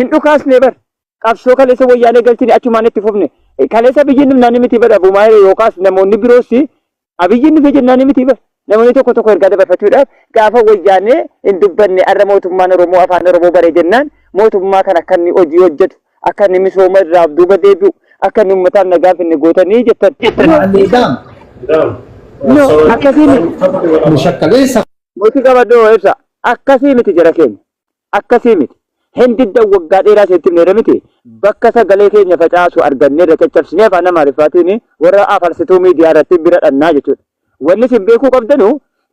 Hin dhukaasne bar. Qabsoo kaleessa wayyaanee galchine achumaan itti fufne. Kaleessa biyyi dhumnaan miti bar Abu Maayir yookaas namoonni biroos Abiyyiin dhufe jennaan miti bar. Namoonni tokko tokko ergaa dabarfachuudhaaf gaafa wayyaanee hin dubbanne har'a mootummaan Oromoo afaan Oromoo bare jennaan mootummaa kan akka inni hojii hojjetu akka inni misooma irraa of duuba deebi'u akka inni uummataaf nagaa finne gootanii jettan. No, no akkasii miti. Mushakkaleessa. Mootii qabadhoo ibsa. Akkasii miti jara keenya. Akkasii miti. Hin diddan waggaa dheeraa isinitti himneerra miti. Bakka sagalee keenya facaasu arganneerra caccabsinee afaan Amaariffaatiin warra afarsituu miidiyaa irratti bira dhannaa jechuudha. Wanni isin beekuu qabdanu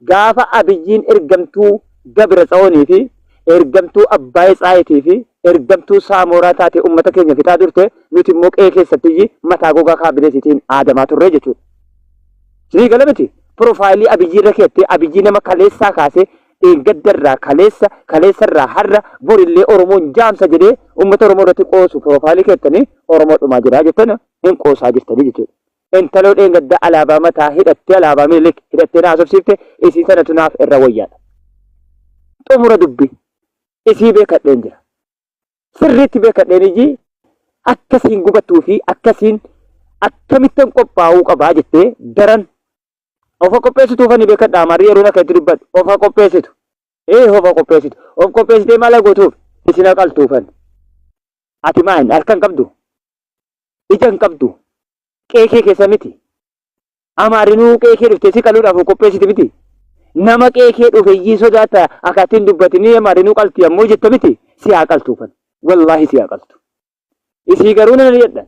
gaafa Abiyyiin ergamtuu Gabra Tsawoonii fi ergamtuu Abbaay Tsaayitii fi ergamtuu Saamooraa taatee uummata keenya fixaa turte nuti immoo qe'ee keessatti mataa gogaa kaabineetiitiin aadamaa turre jechuudha. Isinii gala miti? Piroofaayilii Abiyyii irra keettee Abiyyii nama kaleessaa kaasee dheengadda irraa kaleessa, kaleessa irraa har'a, borillee Oromoon jaamsa jedhee uummata Oromoo irratti qoosu piroofaayilii keettanii Oromoo dhumaa jira jettan hin qoosaa jirtanii jechuudha. Intaloo dheengadda alaabaa mataa hidhattee alaabaa Minilik hidhattee na haasofsiifte isii sanatu naaf irra wayyaadha. Xumura dubbii isii beekadheen jira. Sirriitti beekadheen ijji akkasiin gubattuu fi akkasiin akkamittan qophaa'uu qabaa jettee daran ofa qopheessituuf ani beekadha amaarri yeroon akka itti dubbadhu ofa qopheessitu. Ee ofa qopheessitu. Of qopheessitee maal gootuuf isin haqaltuufan. Ati maal harka hin qabdu? Ija hin qabdu. Qe'ee kee keessa miti. Amaarinuu qe'ee kee dhuftee si qaluudhaaf of qopheessiti miti. Nama qe'ee kee dhufe iyyii sodaata akka ittiin dubbatinii amaarinuu qalti ammoo jetta miti. Si haa qaltuufan. Wallaahi si haa qaltu. Isii garuu nan ari'adha.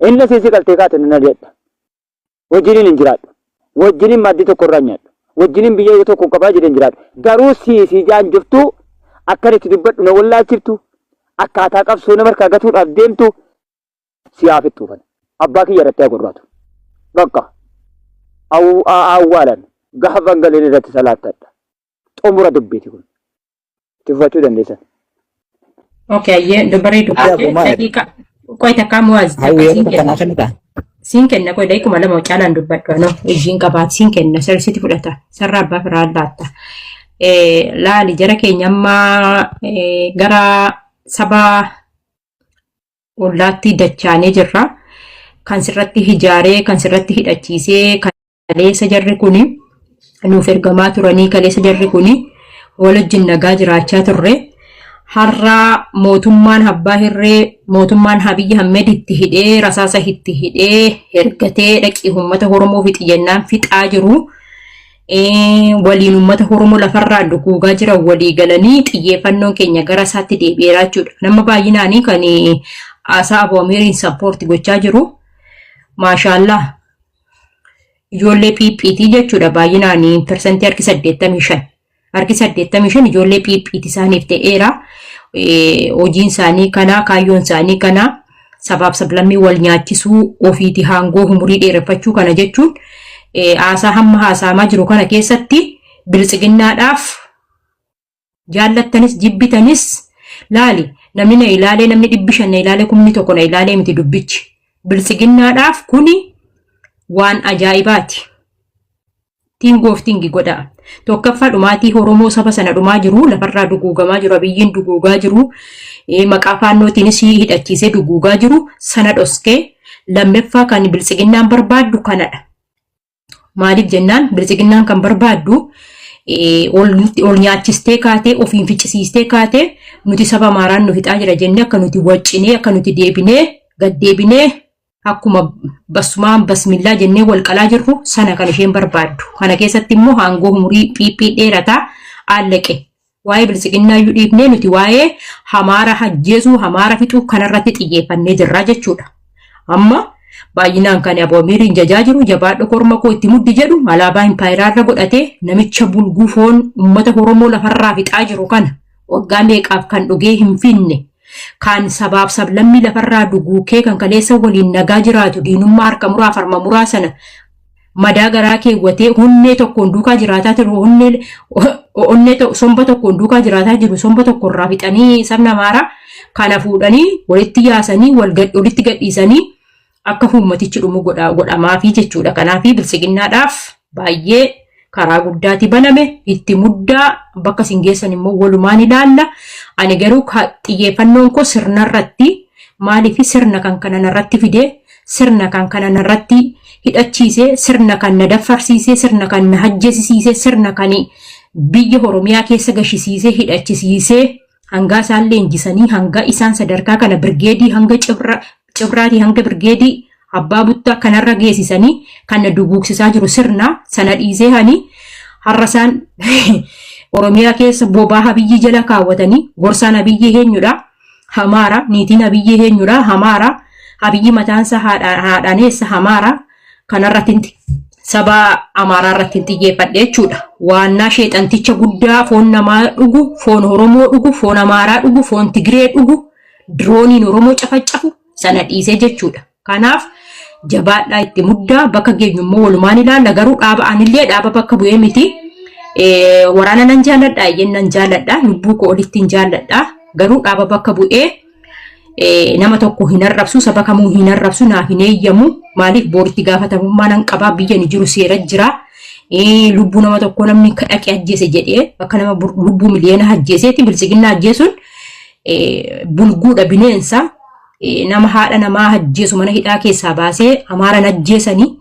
Inni asii si qaltee kaate nan ari'adha. Wajjiniin hin jiraadhu. Wajjiniin maaddii tokko irraa hin nyaadhu. Wajjiniin biyya tokko qabaa jedhee hin jiraadhu. Garuu sii sii jaanjoftuu akkan itti dubbadhu na wallaalchiftu akkaataa qabsoo nama harkaa gatuudhaaf deemtu si haa fixxuufan. Abbaa kiyya irratti haa gorraatu. Bakka awwaalan gaafa galeen irratti salaattadha. Xumura dubbiiti kun. Itti fufachuu dandeessan. Okay, ayyee dubarri Yaa dubbate gumaa daqiiqa qoy takkaa muwaaz takka hawwi siin yeroo kenna. kanaa kennitaa? Siin kenna qoy daqiiquma lama caalaan dubbadhu anoo hojiin qabaat siin kenna sirsitti fudhata sarara abbaa firaa laatta. Laali jara keenya ammaa gara saba ollaatti dachaanee jirra. Kan sirratti hijaaree, kan sirratti hidhachiisee, kaleessa jarri kuni nuuf ergamaa turanii kaleessa jarri kuni wal wajjin nagaa jiraachaa turre. Har'a mootummaan abbaa hirree mootummaan Abiyyi Ahmed itti hidhee rasaasa itti hidhee ergatee dhaqii uummata Oromoo fixi jennaan fixaa jiru. Waliin uummata Oromoo lafarraa duguugaa jiran walii galanii xiyyeeffannoon keenya gara isaatti deebi'eera jechuudha. Nama baay'inaanii kan haasaa Abu Amiiriin sappoorti gochaa jiru. Maashaallah. Ijoollee PPT jechuudha baay'inaan persentii harki 85. Harki 85 ijoollee PPT isaaniif ta'eera. Hojiin isaanii kana kaayyoon isaanii kana sabaaf sablammii wal nyaachisuu ofiiti haangoo umurii dheereffachuu kana jechuun haasaa hamma haasaamaa jiru kana keessatti biltsiginnaadhaaf Jaallattanis jibbitanis laali namni na ilaalee namni 500 na ilaalee 1000 na ilaalee miti dubbichi. Biltsiginnaadhaaf kuni waan ajaa'ibaati. Tingoof tingi godhaa. Tokkoffaa dhumaatii Oromoo saba sana dhumaa jiru lafarraa duguugamaa jiru Abiyyiin duguugaa jiru maqaa faannootiinis hidhachiisee duguugaa jiru sana dhoskee lammeffaa kan biltsiginnaan barbaaddu kanadha. Maaliif jennaan biltsiginnaan kan barbaaddu ol nyaachistee kaatee ofiin ficcisiistee kaatee nuti saba Amaaraan nu fixaa jira jennee akka nuti waccinee akka nuti deebinee gad deebinee akkuma basumaan basmillaa jennee wal qalaa jirru sana kan isheen barbaaddu. Kana keessatti immoo aangoo umurii PP dheerataa allaqe. Waa'ee biltsiginnaa iyyuu dhiifnee nuti waa'ee Hamaara ajjeesuu, Hamaara fixuu kanarratti xiyyeeffannee jirra jechuudha. Amma baay'inaan kan Abu Amiiriin jajaa jiru jabaadhu korma koo itti muddi jedhu alaabaa impaayeraa irra godhatee namicha bulguu foon uummata Oromoo lafarraa fixaa jiru kana waggaa meeqaaf kan dhugee hin finne kan sabaaf sablammii lafarraa duguukee kan kaleessa waliin nagaa jiraatu diinummaa harka muraa farma muraa sana madaa garaa keewwatee onnee tokkoon duukaa jiraataa jiru onnee onnee somba tokkoon duukaa jiraataa jiru somba tokko irraa fixanii sabni Amaaraa kana fuudhanii walitti yaasanii walitti gadhiisanii akka uummatichi dhumu godhamaafii jechuudha. Kanaaf biltsiginnaadhaaf baay'ee karaa guddaati baname itti muddaa bakka isin geessan immoo walumaan ilaalla. Ani garuu xiyyeeffannoon koo sirnarratti maaliif sirna kan kana narratti fidee sirna kan kana narratti hidhachiisee sirna kan na daffarsiisee sirna kan na hajjeesisiisee sirna kan biyya Oromiyaa keessa gashisiisee hidhachisiisee hangaa isaan leenjisanii hanga isaan sadarkaa kana birgeedii hanga cibraatii hanga birgeedii abbaa buttaa kanarra geessisanii kan na duguugsisaa jiru sirna sana dhiisee hani har'a isaan Oromiyaa keessa bobaa Abiyyi jala kaawwatanii gorsaan Abiyyi eenyudha? Hamaara. Niitiin Abiyyi eenyudha? Hamaara. Abiyyi mataansa haadhaan eessa? Hamaara. Kanarratti saba Amaaraa irratti hin xiyyeeffadhe jechuudha. Waannaa sheexanticha guddaa foon namaa dhugu, foon Oromoo dhugu, foon Amaaraa dhugu, foon Tigiree dhugu, dirooniin Oromoo cafacafu sana dhiisee jechuudha. Kanaaf jabaadhaa itti muddaa bakka geenyu immoo walumaan ilaalla garuu dhaaba anillee dhaaba bakka bu'ee miti. Waraana nan jaalladha eeyyeen nan jaalladha lubbuu koo olitti hin jaalladha garuu dhaaba bakka bu'ee nama tokko hin arrabsu saba kamuu hin arrabsu naaf hin eeyyamu maaliif booritti gaafatamummaa nan qabaa biyya ni jiru seera jira lubbuu nama tokko namni dhaqee ajjeese jedhee akka nama lubbuu miliyoona ajjeeseeti biltsiginnaa ajjeesuun bulguudha bineensa nama haadha namaa ajjeesu mana hidhaa keessaa baasee amaaran ajjeesanii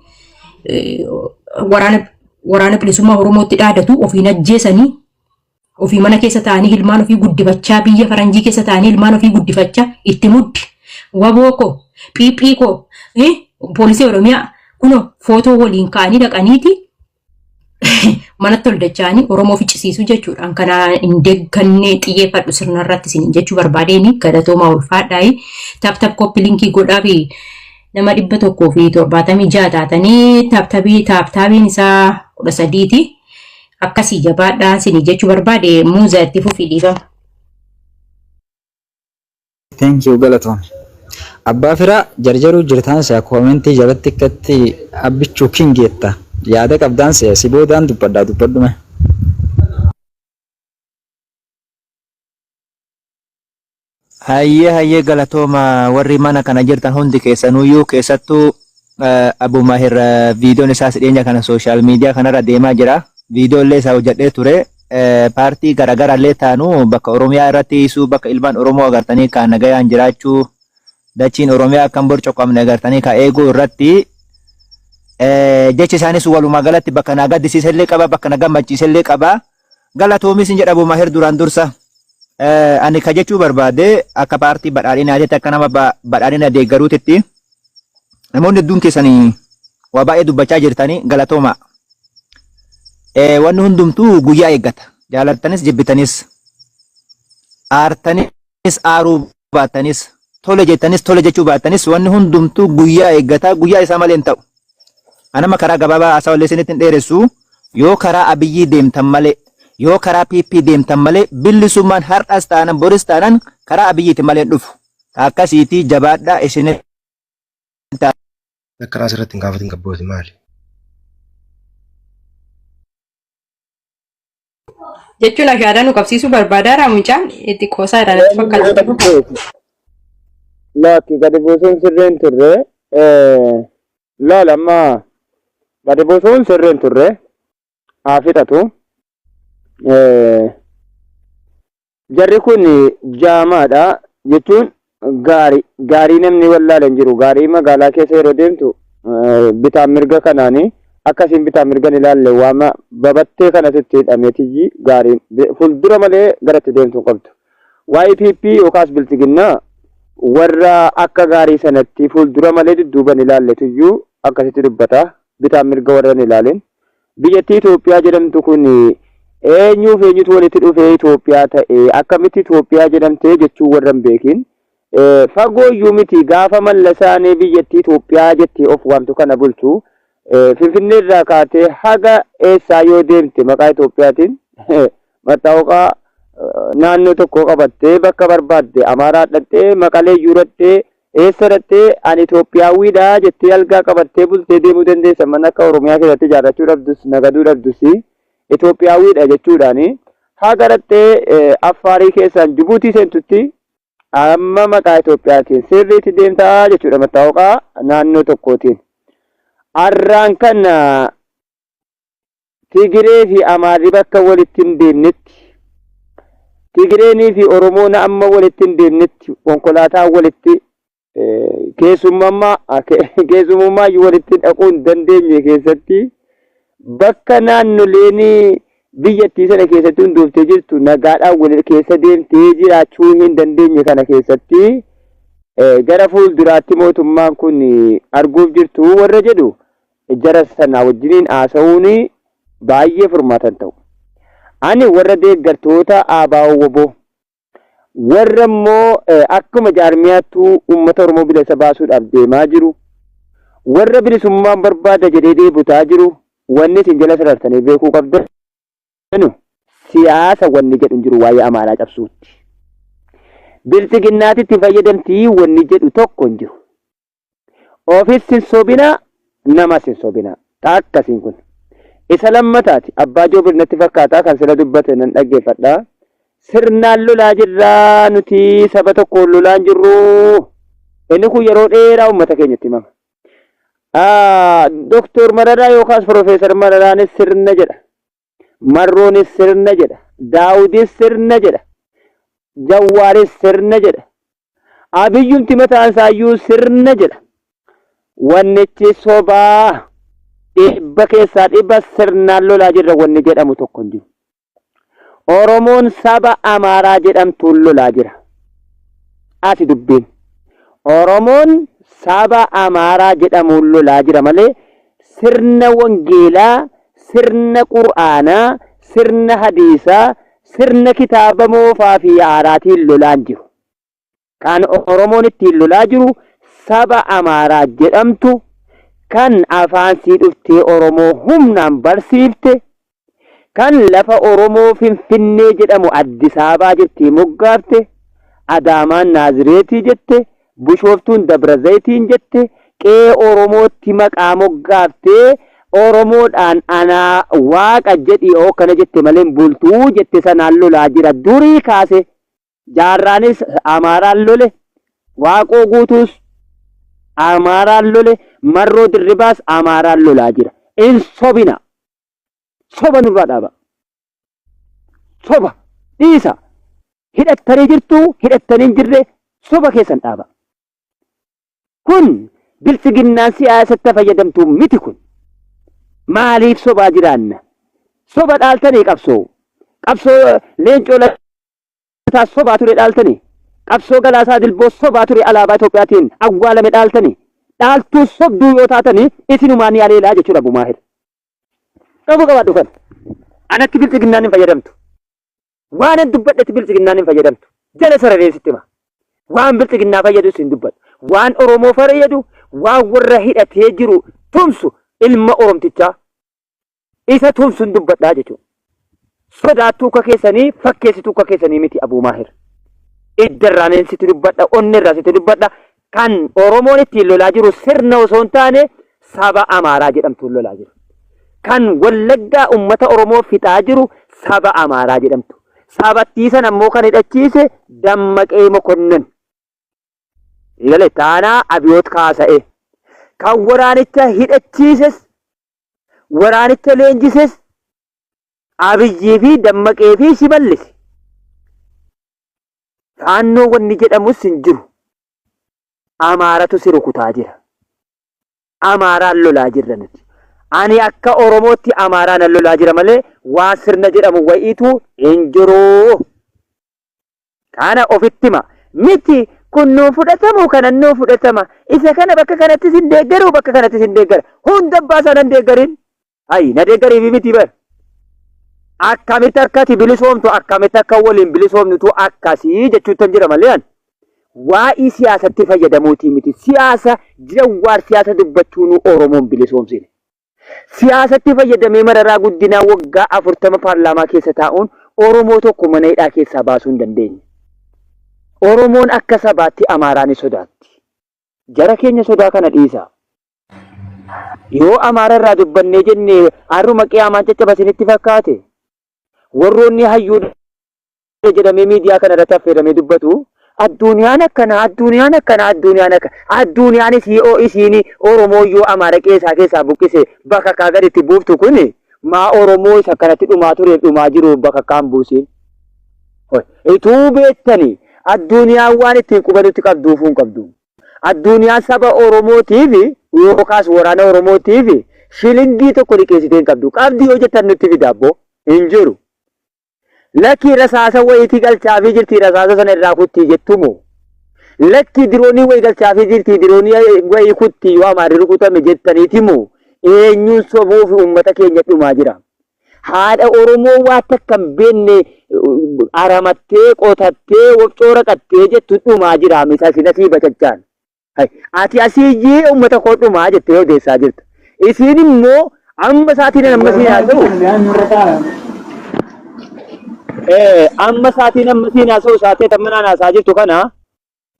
waraana waraana bilisummaa Oromootti dhaadatu ofiin ajjeesanii ofii mana keessa taa'anii ilmaan ofii guddifachaa biyya faranjii keessa taa'anii ilmaan ofii guddifachaa itti muddi waboo koo pp koo poolisii Oromiyaa kunoo footoo waliin ka'anii dhaqaniiti manatti ol dacha'anii Oromoo ficcisiisuu jechuudha. Kana hin deegganne xiyyeeffadhu sirna irratti isiniin jechuu barbaadeeni galatoomaa ulfaadhaayi. Tap tap copy linkii godhaa fi nama 176 taatanii tap tapii tap tapiin isaa 13ti. Akkasii jabaadhaa isinii jechuu barbaade muuza itti fufii dhiifama. Thank you galatoomi. Abbaa firaa jarjaruu jirtaan se'a koomentii jalatti akkatti abbichuu king jetta yaada qabdaan se'a si boodaan dubbadhaa dubbadhu mee. Hayyee hayyee galatooma warri mana kana jirtan hundi keessanuyyuu keessattuu Abu Mahir viidiyoon isaas dhiyeenya kana sooshaal miidiyaa kanarra deemaa jira. Viidiyoo illee isaa hojjedhee ture. Paartii garaagaraa illee taanu bakka Oromiyaa irratti hiisuu bakka ilmaan Oromoo agartanii kaan nagayaan jiraachuu dachiin Oromiyaa akka hin borcoqamne agartanii ka eeguu irratti jechi isaanis walumaa galatti bakka na gaddisiise illee qaba bakka na gammachiise illee qaba. Galatoomis hin jedha Abu Mahir duraan dursa. Ani ka jechuu barbaade akka paartii badhaadhinaatitti akka nama badhaadhina deeggaruutitti namoonni hedduun keessanii waa baay'ee dubbachaa jirtanii galatoomaa. Wanni hundumtuu guyyaa eeggata. Jaalattanis jibbitanis aartanis aaruu baattanis tole jettanis tole jechuu baattanis wanni hundumtuu guyyaa eeggata guyyaa isaa malee hin ta'u. Anama karaa gabaabaa haasawa illee isinitti hin dheeressu yoo karaa Abiyyii deemtan malee yoo karaa PP deemtan malee bilisummaan har'as taanan boris taanan karaa Abiyyiiti malee hin dhufu. Akkasiitii jabaadhaa isinitti Akka asirratti hin gaafatin qabbooti maali? Jechuun ashaadaa nu qabsiisuu barbaadaa mucaan itti qoosaa irraa natti fakkaata. Lakki gadi buusuun sirriin turre. Laal amma gadi buusuun sirriin turre. Haa fixatu. Jarri kun jaamaadha jechuun gaarii gaarii namni wallaale hin jiru. Gaarii magaalaa keessa yeroo deemtu bitaan mirga kanaanii akkasiin bitaan mirga hin ilaalle waama babattee kanatu itti hidhamee tiyyi gaariin fuuldura malee gara itti deemtu hin qabdu. YPP yookaas bilxiginnaa warra akka gaarii sanatti fuuldura malee dudduuba hin ilaalletuyyuu akkasitti dubbata. Bitaan mirga warra hin ilaalin. Biyyattii Itoophiyaa jedhamtu kun eenyuuf eenyutu walitti dhufee Itoophiyaa ta'e akkamitti Itoophiyaa jedhamte jechuun warra hin beekin fagoo iyyuu miti gaafa Mallasaan biyyattii Itoophiyaa jettee of waamtu kana bulchu Finfinnee irraa kaatee haga eessaa yoo deemte maqaa Itoophiyaatiin mattaawaqaa naannoo tokkoo qabattee bakka barbaadde Amaaraa dhaqxee Maqalee iyyuu dhaqxee Eessa dhaqxee ani Itoophiyaawwiidha jettee algaa qabattee bultee deemuu dandeessa mana akka Oromiyaa keessatti ijaarrachuu dhabdus nagaduu dhabdus Itoophiyaawwiidha jechuudhaani haga dhaqxee Affaarii keessaan Jibuutii seentutti amma maqaa Itoophiyaatiin sirriitti deemtaa jechuudha mattaawaqaa naannoo tokkootiin. Arraan kana Tigiree fi Amaarri bakka walitti hin deemnetti Tigireenii fi Oromoon amma walitti hin deemnetti konkolaataa walitti keessumummaa walitti dhaquu hin dandeenye keessatti bakka naannoleen biyyattii sana keessatti hundooftee jirtu nagaadhaan wal keessa deemtee jiraachuu hin dandeenye kana keessatti gara fuulduraatti mootummaan kun arguuf jirtu warra jedhu jara sana wajjiniin haasa'uun baay'ee furmaata hin ta'u. Ani warra deeggartoota ABO-WBO warra immoo akkuma jaarmiyaattuu uummata Oromoo bilisa baasuudhaaf deemaa jiru, warra bilisummaan barbaada jedhee dheebotaa jiru, wanni isin jala sarartanii beekuu qabdanu siyaasa wanni jedhu hin jiru waa'ee Amaaraa cabsuutti. Bilxiginnaatti itti fayyadamtii wanni jedhu tokko hin jiru. Ofis hin sobinaa, namas hin sobinaa. Ta akkasiin kun. Isa lammataati abbaa joobir natti fakkaataa kan sila dubbate nan dhaggeeffadha. Sirnaan lolaa jirraa nuti saba tokkoon lolaa hin jirru. Inni kun yeroo dheeraa uummata keenyatti himama. Doktor Mararaa yookaas Profeesar Mararaanis sirna jedha. Marroonis sirna jedha. Daawudis sirna jedha. Jawwaaris sirna jedha. Abiyyumti mataan isaayyuu sirna jedha. Wannichi sobaa dhibba keessaa dhibba sirnaan lolaa jirra wanni jedhamu tokko hin jiru. Oromoon saba Amaaraa jedhamtuun lolaa jira. Asi dubbiin. Oromoon saba Amaaraa jedhamuun lolaa jira malee sirna wangeelaa, sirna qur'aanaa, sirna hadiisaa, sirna kitaaba moofaa fi haaraatiin lolaa hin jiru. Kan Oromoon ittiin lolaa jiru saba Amaaraa jedhamtu kan afaan sii dhuftee Oromoo humnaan barsiifte, kan lafa Oromoo Finfinnee jedhamu Addisaabaa jettee moggaafte, Adaamaan Naazireetii jette, Bushooftuun Dabra Zayitiin jette, qe'ee Oromootti maqaa moggaaftee Oromoodhaan anaa Waaqa jedhi ookkana jette malee hin bultuu jette sanaan lolaa jira durii kaasee. Jaarraanis Amaaraan lole, Waaqoo Guutuus Amaaraan lole, Marroo Dirribaas Amaaraan lolaa jira. Hin sobina. Soba nurraa dhaaba. Soba dhiisa. Hidhattanii jirtu, hidhattanii hin jirre soba keessan dhaaba. Kun biltsiginnaan siyaasatti fayyadamtu miti kun. Maaliif sobaa jiraanna? Soba dhaaltanii qabsoo. Qabsoo leencoo Lataa sobaa ture dhaaltanii. Qabsoo Galaasaa Dilboo sobaa ture alaabaa Itoophiyaatiin awwaalame dhaaltanii. Dhaaltuu sobduu yoo taatanii isinumaa ni aleelaa jechuudha Abu Maahir. Qabu qabaadhu kana. Anatti biltsiginnaan hin fayyadamtu. Waanan dubbadhetti biltsiginnaan hin fayyadamtu. Jala sararee sitti hima. Waan biltsiginnaa fayyadus hin dubbadhu. Waan Oromoo fayyadu, waan warra hidhatee jiru tumsu ilma Oromtichaa isa tumsun dubbadhaa jechuudha. Sodaattuu akka keessanii fakkeessituu akka keessanii miti Abuu Maahir. Idda irraa sitti dubbadha, onni irraa sitti dubbadha. Kan Oromoon ittiin lolaa jiru sirna osoo hin taane saba Amaaraa jedhamtuun lolaa jiru. Kan Wallaggaa uummata Oromoo fixaa jiru saba Amaaraa jedhamtu. Sabattii sana immoo kan hidhachiise Dammaqee Mokonnon. Galee taanaa Abiyoot kaasa'e. Kan waraanicha hidhachiises waraanicha leenjises Abiyyii fi Dammaqee fi Shimallis. Faannoo wanni jedhamus hin jiru. Amaaratu si rukutaa jira. Amaaraan lolaa jirra nuti. Ani akka Oromootti Amaaraa nan lolaa jira malee waan sirna jedhamu wayiitu hin jiru. Kana ofitti hima. Miti kun nuu fudhatamu kanan nuu fudhatama. Isa kana bakka kanattis hin deeggaru bakka kanattis hin deeggara. Hunda abbaa isaa nan deeggarin. Hayi na deeggariifi miti bar. Akkamitti akka ati bilisoomtu akkamitti akka waliin bilisoomnutu akkasii jechuuttan jira malee ani. Waa'ii siyaasatti fayyadamuutii miti. Siyaasa Jawwaar siyaasa dubbachuun Oromoon bilisoomsine. Siyaasatti fayyadamee Mararaa Guddinaa waggaa 40 paarlaamaa keessa taa'uun Oromoo tokko mana hidhaa keessaa baasuu hin dandeenye. Oromoon akka sabaatti Amaaraa ni sodaatti. Jara keenya sodaa kana dhiisaa. Yoo Amaara irraa dubbannee jenne har'uma qiyaamaan caccaba isinitti fakkaate? Warroonni hayyuu jedhamee miidiyaa kana irratti affeeramee dubbatu adduuniyaan akkana adduuniyaan akkana adduuniyaan akka adduuniyaan isii oo isiin Oromoo yoo Amaara qeesaa keessaa buqqise bakakkaa gadi itti buuftu kun maa Oromoo isa akkanatti dhumaa tureef dhumaa jiru bakakkaa hin buusiin. Hoi. Ituu beektanii adduuniyaan waan ittiin quba nutti qabduufuu hin qabdu. Adduuniyaan saba Oromootiif yookaas waraana Oromootiif shilingii tokko liqeessitee hin qabdu. Qabdi yoo jettan nutti fida abboo. Hin jiru. Lakkii rasaasa wayiitii galchaafii jirtii rasaasa sana irraa kuttii jettumoo? Lakkii diroonii wayii galchaafii jirtii diroonii wayii kuttii yoo amaarri rukutame jettaniitimoo? Eenyuun sobuufi uummata keenya dhumaa jira. Haadha Oromoo waa takka hin beekne aramattee qotattee wofcoo raqattee jettu dhumaa jira misa isin asii bacachaan. Hay, Ati asii iyyee uummata koo dhumaa jettee odeessaa jirta. Isiin immoo amma sa'aatiin amma siin haasa'u amma sa'aatiin amma siin haasa'u sa'aatii amma naan haasa'aa jirtu kana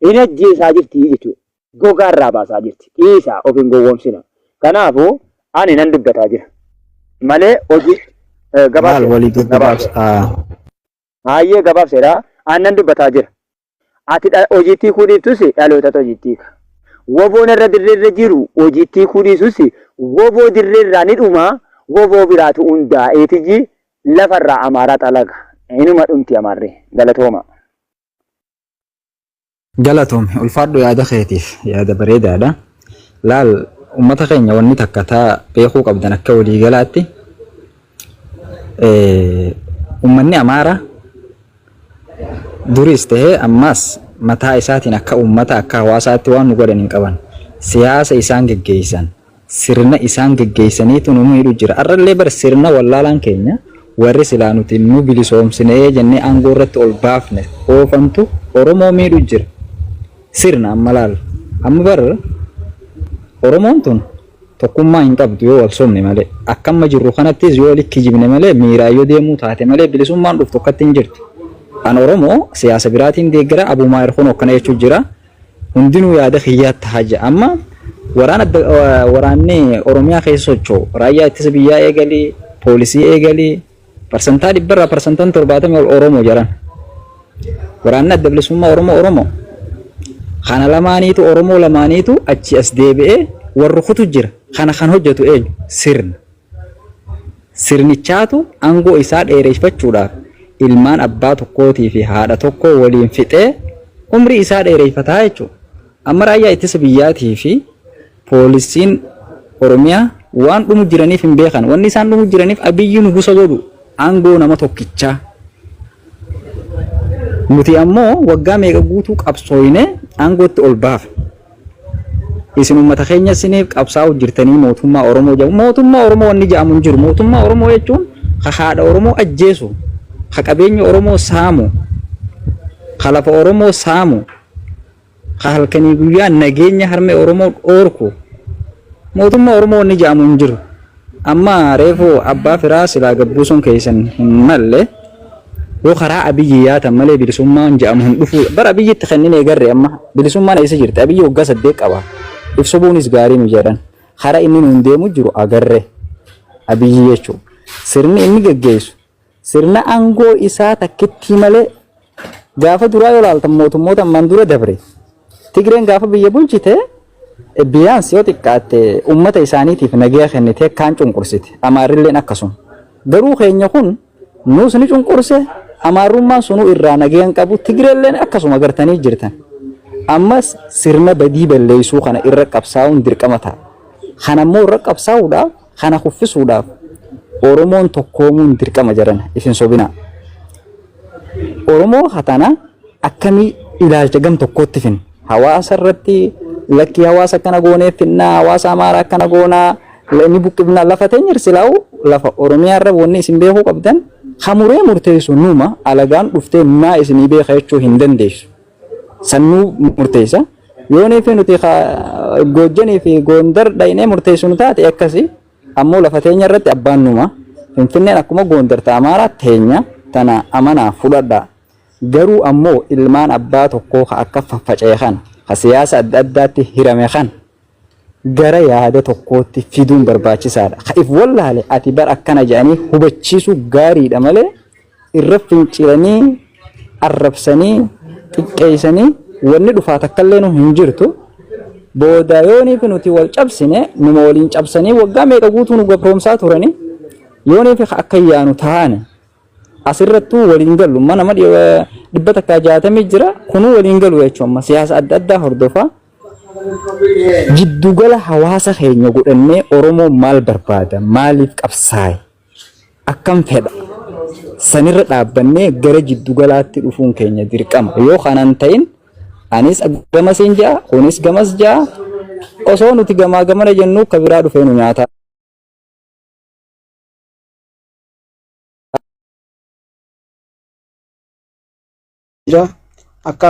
hin ajjeesaa jirti jechuudha. Gogaa irraa baasaa jirti. Dhiisaa of hin gowwoomsina. Kanaafuu ani nan dubbataa jira. Malee hojii Maal gabaabseera. walii Gabaabseera. gaggabaabsa. Baay'ee gabaabseera. Ani nan dubbataa jira. Ati hojiitti hiikuu dhiiftus dhalootatu hojiitti hiika. Woboon irra dirreerra jiru hojiitti hiikuu dhiisus woboo dirreerraa ni dhuma, woboo biraatu hundaa'eetiji lafarraa Amaaraa xalaga. Inuma dhumti Amaarri. Galatooma. Galatoomi ulfaadhu yaada keetiif yaada bareedaadha. Laal ummata keenya wanni takka taa beekuu qabdan akka waliigalaatti ummanni Amaaraa Duriis tahee ammaas mataa isaatiin akka ummata akka hawaasaatti waan nu godhan hin qaban. Siyaasa isaan geggeessan, sirna isaan geggeessaniitu nu miidhu jira. Arrallee bar sirna wallaalaan keenya warri silaa nuti nu bilisoomsinee jennee aangoo irratti ol baafne oofantu Oromoo miidhu jira. Sirna amma laal. Amma bar Oromoon tun Tokkummaa hin qabdu yoo wal sobne malee. Akka amma jirru kanattis yoo wali kijibne malee miiraan yoo deemuu taate malee bilisummaan dhuftu akkatti hin jirtu. An Oromoo siyaasa biraatiin deeggara Abu Maahir kunoo akkana jechuu jira. Hundinuu yaada kiyyaa taha ja'a. Amma waraan adda waraanni Oromiyaa keessa socho'u raayyaa ittisa biyyaa eegali, poolisii eegali, Parsantaa dhibbarraa parsantaan 70 ol Oromoo jaran. Waraanni Adda Bilisummaa Oromoo Oromoo. Kana lamaaniitu Oromoo lamaaniitu achi as deebi'ee wal rukutu jira. Kana kan hojjetu eenyu? Sirna. Sirnichaatu aangoo isaa dheereffachuudhaaf ilmaan abbaa tokkootii fi haadha tokkoo waliin fixee umrii isaa dheereffataa jechuudha. Amma raayyaa ittisa biyyaatii fi Poolisiin Oromiyaa waan dhumu jiraniif hin beekan. Wanni isaan dhumu jiraniif Abiyyi nugusa godhu aangoo nama tokkichaa. Nuti ammoo waggaa meeqa guutuu qabsooyne aangootti ol baafne. Isin uummata keenya isiniif qabsaa'u jirtanii mootummaa Oromoo jedhamu. Mootummaa Oromoo wanni jedhamu hin jiru. Mootummaa Oromoo jechuun ka haadha Oromoo ajjeesu, ka qabeenya Oromoo saamu, ka lafa Oromoo saamu, ka halkanii guyyaa nageenya harmee Oromoo dhoorku mootummaa Oromoo wanni jedhamu hin jiru. Amma reefu abbaa firaa silaa gabbuusuun keessan hin malle yoo karaa Abiyyi yaatan malee bilisummaan jedhamu hin dhufu. Bara Abiyyitti kenninee garre amma bilisummaan eessa jirti? Abiyyi waggaa 8 qaba. If sobuunis gaarii nu jedhan. Karaa inni nuun deemu jiru agarre Abiyyi jechuudha. Sirni inni geggeessu Sirna aangoo isaa takkittii malee gaafa duraa yoo ilaaltan mootummoota ammaan dura dabre Tigreen gaafa biyya bulchite biyaans yoo xiqqaatte uummata isaaniitiif nagaya kennitee kaan cunqursite. Amaarrilleen akkasuma. Garuu keenya kun nuus ni cunqurse amaarrummaan sunuu irraa nagaya hin qabu Tigreelleen akkasuma gartanii jirtan. Ammas sirna badii balleessuu kana irra qabsaa'uun dirqama ta'a. Kana immoo irra qabsaa'uudhaaf Kana kuffisuudhaaf Oromoon tokkoomuun dirqama jarana if hin sobinaa. Oromoo hatana akkamii ilaalcha gam tokkootti finna. Hawaasa irratti lakkii hawaasa akkana goonee finnaa hawaasa Amaaraa akkana goonaa ni buqqifnaa lafa teenya silaa'u lafa Oromiyaa irra wanni isin beekuu qabdan hamuree murteessu numa alagaan dhuftee maa isinii beeka jechuu hin dandeessu. Sannuu murteessa. Yoonii fi nuti Goojjanii fi Goondar dhaynee murteessinu taate akkasi. Ammoo lafa teenya irratti abbaan numa. Finfinneen akkuma Goondar ta Amaaraa teenya tana amanaa fudhadhaa. Garuu ammoo ilmaan abbaa tokkoo ka akka faffaca'e kana ka siyaasa adda addaatti hirame kana gara yaada tokkootti fiduun barbaachisaadha. Ka if wallaale ati bar akkana jedhanii hubachiisuu gaariidha malee irra fincilanii arrabsanii xiqqeessanii wanni dhufaa takkallee nu hin jirtu. Booda yooniif nuti wal cabsine numa waliin cabsanii waggaa meeqa guutuu nu gabroomsaa turanii yooniif akka yaanu taane. Asirrattuu waliin gallu mana nama 160 jira kunuu waliin galu jechuun amma siyaasa adda addaa hordofaa. Jiddugala hawaasa keenya godhannee Oromoon maal barbaada? Maaliif qabsaa'e? Akkam fedha? Sanirra dhaabbannee gara jiddugalaatti dhufuun keenya dirqama. Yoo kanan ta'in anis gamasiin ja'a, kunis gamas ja'a. Osoo nuti gamaa gamana jennuu ka biraa dhufee nu nyaata. Jira. Akka